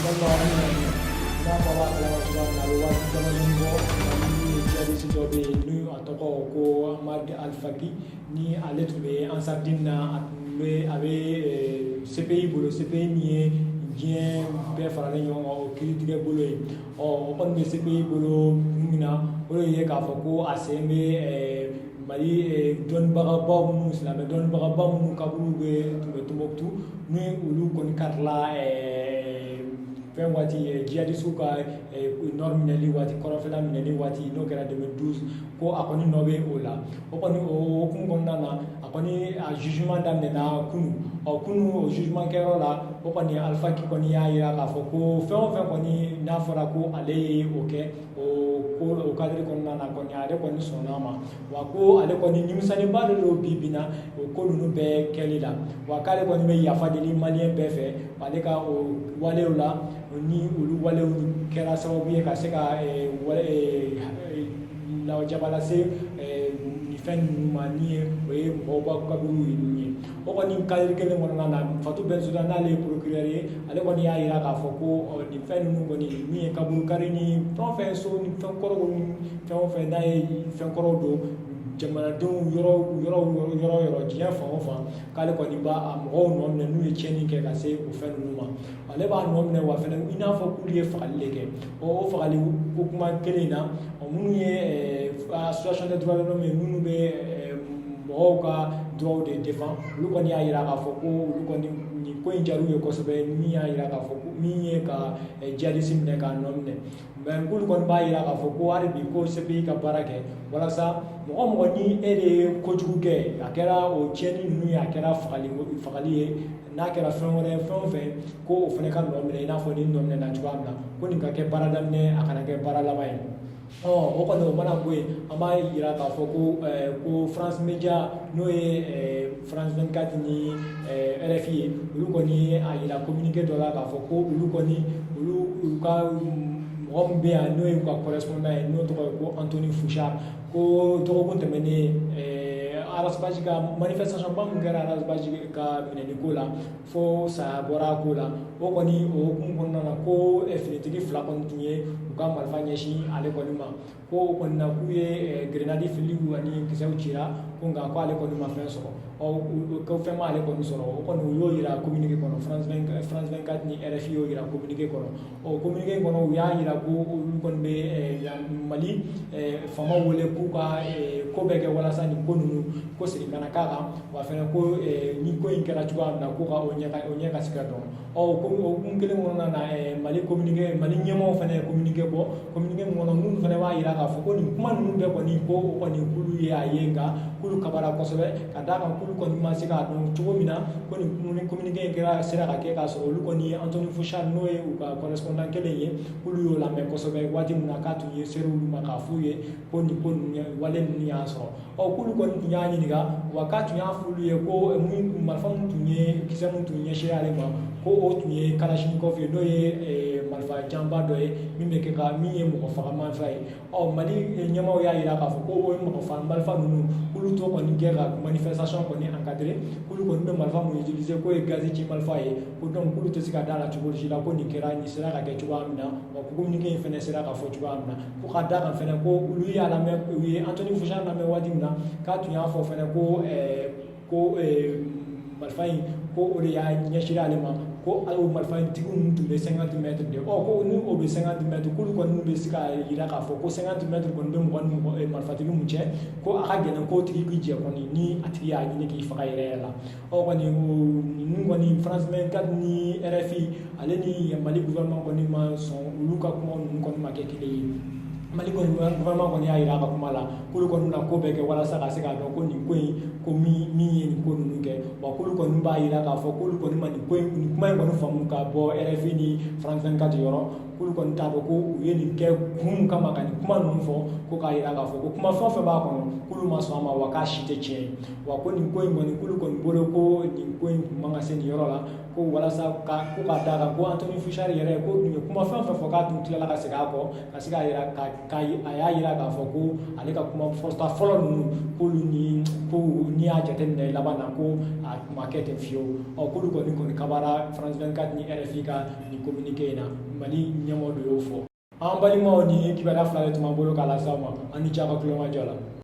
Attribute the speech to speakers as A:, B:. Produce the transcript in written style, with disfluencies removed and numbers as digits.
A: Balimaw, an bɛna i n'a fɔ a b'a kalama cogoya min na, a bɛ waati damadɔni bɔ, Mali djihadiste dɔ bɛ yen ni a tɔgɔ ko Hamad Al-Faqi, ni ale tun bɛ Ansar Dine na. A tun bɛ, a bɛ CPI bolo, CPI min ye diɲɛ bɛɛ faralen ɲɔgɔn kan, o kiiritigɛ bolo ye. Ɔ, o kɔni bɛ CPI bolo kun min na, o de ye k'a fɔ ko a sen bɛ Mali dɔnnibagabaw minnu, silamɛ dɔnnibagaba minnu kaburu bɛ tun bɛ Tombouctou, ni olu kɔni karila fɛn waati, djihadistes ka nord minɛli waati, kɔrɔnfɛla minɛli waati, n'o kɛra 2012, ko a kɔni nɔ bɛ o la. O kɔni, o hukumu kɔnɔna na, a kɔni a jugement daminɛna kunun. Ɔ, kunun o jugement kɛyɔrɔ la, o kɔni Al-Faqi kɔni y'a jira k'a fɔ ko fɛn o fɛn kɔni n'a fɔra ko ale ye o kɛ, o ko o cadre kɔnɔna na kɔni, ale kɔni sɔnna a ma. Wa ko ale kɔni nimisaniba de don bi bi na o ko ninnu bɛɛ kɛli la. Wa k'ale kɔni bɛ yafa deli maliyɛn bɛɛ fɛ ale ka o walew la, ni olu walew kɛra sababu ye ka se ka lajaba lase nin fɛn ninnu ma, ni ye o ye mɔgɔw ka kaburu ye. O kɔni cadre kelen kɔnɔna na, Fatou Bensouda, n'ale ye procureur ye, ale kɔni y'a jira k'a fɔ ko nin fɛn ninnu kɔni, min ye kaburu kari ni fɛn o fɛn, so ni fɛn kɔrɔw ni fɛn o fɛn n'a ye fɛn kɔrɔw don jamanadenw yɔrɔ yɔrɔ yɔrɔ yɔrɔ, diɲɛ fan o fan, k'ale kɔni b'a a mɔgɔw nɔ minɛ n'u ye tiɲɛni kɛ ka se o fɛn ninnu ma. Ale b'a nɔ minɛ, wa fɛnɛ i n'a fɔ k'olu ye fagali de kɛ. O fagali ko kuma kelen in na, minnu ye Association des droits de l'homme ye, minnu bɛ mɔgɔw ka droits de défend, olu kɔni y'a jira k'a fɔ ko olu kɔni nin ko in diyara u ye kosɛbɛ, min y'a jira k'a fɔ ko min ye ka djihadiste minɛ k'a nɔ minɛ. Mais k'olu kɔni b'a jira k'a fɔ ko hali bi ko CPI ka baara kɛ walasa mɔgɔ mɔgɔ ni e de ye kojugu kɛ, a kɛra o tiɲɛni ninnu ye, a kɛra fagali fagali ye, n'a kɛra fɛn wɛrɛ, fɛn o fɛn, ko o fana ka nɔ minɛ i n'a fɔ nin nɔ minɛna cogoya min na, ko nin ka kɛ baara daminɛ, a kana kɛ baara laban ye. Ɔ, o kɔni o mana bɔ yen, an b'a jira k'a fɔ ko France Media, n'o ye France 24 ni RFI ye, olu kɔni ye a jira communiqué dɔ la k'a fɔ ko olu kɔni, olu u ka mɔgɔ min bɛ yan, n'o ye u ka correspondant ye, n'o tɔgɔ ye ko Anthony Fouchard, ko dɔgɔkun tɛmɛnen, Ras Bath ka manifestation ba min kɛra Ras Bath ka minɛni ko la, fo saya bɔra a ko la, o kɔni o hukumu kɔnɔna na, ko finitigi fila kɔni tun ye u ka marifa ɲɛsin ale kɔni ma, ko o kɔni na k'u ye grenade fili ani kisɛw cira, ko nka ko ale kɔni ma fɛn sɔrɔ. Ɔ, ko fɛn ma ale kɔni sɔrɔ. O kɔni u y'o jira communiqué kɔnɔ. France 24 ni RFI y'o jira communiqué kɔnɔ. Ɔ, communiqué kɔnɔ, u y'a jira ko olu kɔni bɛ Mali faamaw wele k'u ka ko bɛɛ kɛ walasa nin ko ninnu ko segin kana k'a kan, wa fɛnɛ ko ni ko in kɛra cogoya min na, ko ka o ɲɛ ka se ka dɔn. Ɔ, o hukumu kelen kɔnɔna na, Mali communiqué, Mali ɲɛmaaw fɛnɛ ye communiqué bɔ, communiqué min kɔnɔ minnu fɛnɛ b'a jira k'a fɔ ko nin kuma ninnu bɛɛ kɔni, ko o kɔni k'olu ye a ye, nka k'olu kabara kosɛbɛ, ka d'a kan k'olu kɔni ma se k'a dɔn cogo min na ko nin communiqué in kɛra sera ka kɛ k'a sɔrɔ olu kɔni ye Anthony Fouchard, n'o ye u ka correspondant kelen ye, k'olu y'o lamɛn kosɛbɛ waati min na k'a tun ye seere olu ma k'a f'u ye ko nin ko ninnu wale ninnu y'a sɔrɔ. Ɔ, k'olu kɔni tun y'a ɲininka, wa k'a tun y'a f'olu ye ko mun marifa min tun ye, kisɛ min tun ɲɛsinra ale ma, ko o tun ye kalachnikov ye, n'o ye marifa janba dɔ ye min bɛ kɛ ka min ye mɔgɔ faga marifa ye. Ɔ, Mali ɲɛmaaw y'a jira k'a fɔ ko o ye mɔgɔ faga marifa ninnu, k'olu t'o kɔni kɛ ka manifestation kɔni encadrer, k'olu kɔni bɛ marifa mun utiliser k'o ye gazi ci marifa ye, ko donc k'olu tɛ se ka da la cogo si la ko nin kɛra, nin sera ka kɛ cogoya min na, wa communiqué in fɛnɛ sera ka fɔ cogoya min na. Ko ka da kan fɛnɛ ko olu y'a lamɛn, u ye Anthony Fouchard lamɛn waati min na, k'a tun y'a fɔ fɛnɛ ko marifa in, ko o de y'a ɲɛsin ale ma, ko o marifa tigiw ninnu tun bɛ 50 mètres de. Ɔ, ko ni o bɛ 50 mètres, k'olu kɔni bɛ se k'a jira k'a fɔ ko 50 mètres kɔni bɛ mɔgɔ ni mɔgɔ marifatigi mun cɛ, ko a ka gɛlɛn k'o tigi k'i jɛ kɔni ni a tigi y'a ɲini k'i faga yɛrɛ yɛrɛ la. Ɔ, kɔni ninnu kɔni, France 24 ni RFI ale ni Mali gouvernement kɔni ma sɔn, olu ka kuma ninnu kɔni ma kɛ kelen ye. Mali kɔni gouvernement kɔni y'a jira a ka kuma la k'olu kɔni bɛna ko bɛɛ kɛ walasa ka se k'a dɔn ko nin ko in, ko min ye nin ko ninnu kɛ. Wa k'olu kɔni b'a jira k'a fɔ k'olu kɔni ma nin ko in, nin kuma in kɔni faamu ka bɔ RFI ni France 24 yɔrɔ, k'olu kɔni t'a dɔn ko u ye nin kɛ kun min kama ka nin kuma ninnu fɔ, ko k'a jira k'a fɔ ko kuma fɛn o fɛn b'a kɔnɔ, k'olu ma sɔn a ma, wa k'a si tɛ tiɲɛ ye. Wa ko nin ko in kɔni, k'olu kɔni bolo ko nin ko in tun man ka se nin yɔrɔ la, ko walasa ka ko ka d'a kan ko Anthony Fouchard yɛrɛ ko tun ye kuma fɛn o fɛn fɔ, k'a tun tilala ka segin a kɔ ka se k'a jira ka a y'a jira k'a fɔ ko ale ka kuma fɔta fɔlɔ ninnu, k'olu ni ko n'i y'a jateminɛ laban na, ko a ma kɛ ten fiyewu. Ɔ k'olu kɔni kabara France 24 ni RFI ka nin communiqué in na. Mali ɲɛmɔgɔ dɔ y'o fɔ. An balimaw, ni kibaruya fila de tun b'an bolo k'a lase aw ma. An ni ce aw ka tulomajɔ la.